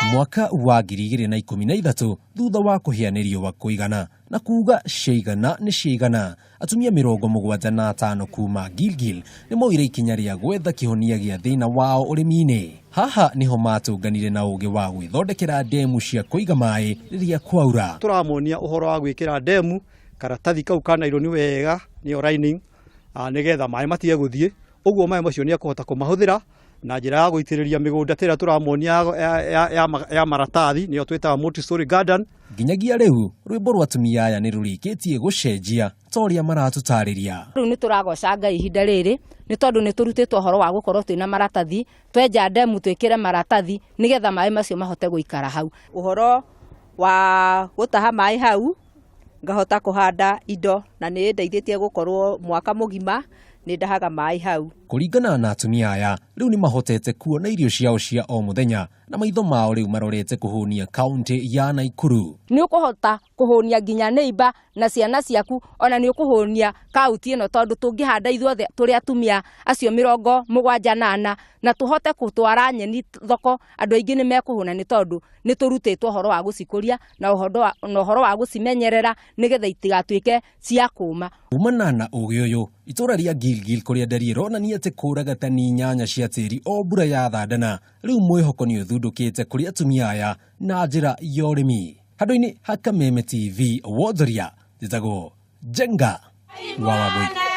Mwaka wa 2013, thutha wa kũhĩa nĩ riũa kũigana na kuga ciaigana nĩ ciaigana, atumia 75 kuma Gilgil nĩ moire ikinya rĩa gwetha kĩhonia gĩa thĩna wao ũrĩmi-inĩ. Haha nĩho matũnganire na ũgĩ wa gwĩthondekera ndemu cia kũiga maĩ rĩrĩa kwaura. Tũramonia ũhoro wa gwĩkĩra ndemu karatathi kau ka naironi wega, nĩyo lining, nĩgetha maĩ matige gũthiĩ. Ũguo maĩ macio nĩ ekũhota kũmahũthĩra na njĩra ya gũitĩrĩria mĩgũnda ta ĩrĩa tũramonia ya maratathi, nĩyo twĩtaga multi-story garden. Nginyagia rĩu rwĩmbo rwa atumia aya nĩ rũrĩkĩtie gũcenjia ta ũrĩa maratũtarĩria. Rĩu nĩ tũragoca Ngai ihinda rĩrĩ nĩ tondũ nĩ tũrutĩtwo ũhoro wa gũkorwo twĩna maratathi, twenja ndemu twĩkĩre maratathi nĩgetha maĩ macio mahote gũikara hau. Ũhoro wa gũtaha maĩ hau ngahota kũhanda indo na nĩ ĩndeithĩtie gũkorwo mwaka mũgima nĩ ndahaga maĩ hau. Kũringana na atumia aya, rĩu nĩ mahotete kuona irio ciao cia o mũthenya na maitho mao rĩu marorete kũhũnia kaunti ya Nakuru. Nĩ ũkũhota kũhũnia nginya neighbor na ciana ciaku, ona nĩ ũkũhũnia kaunti ĩno, tondũ tũngĩhanda ithuothe tũrĩ atumia acio 74 na tũhote gũtwara nyeni thoko, andũ aingĩ nĩ mekũhũna nĩ tondũ nĩ tũrutĩtwo ũhoro wa gũcikũria na ũhoro wa gũcimenyerera nĩgetha itigatuĩke cia kũma. Kumana na ũgĩ ũyũ, itũra rĩa Gilgil kũrĩa ndari ĩronania atĩ kũraga tani 8 cia tĩri o mbura ya thandana, rĩu mwĩhoko nĩ ũthundũkĩte kũrĩ atumia aya na njĩra ya ũrĩmi. Handũ-inĩ ha Kameme TV, wonjoria, njĩtagwo Njenga wa Wambui.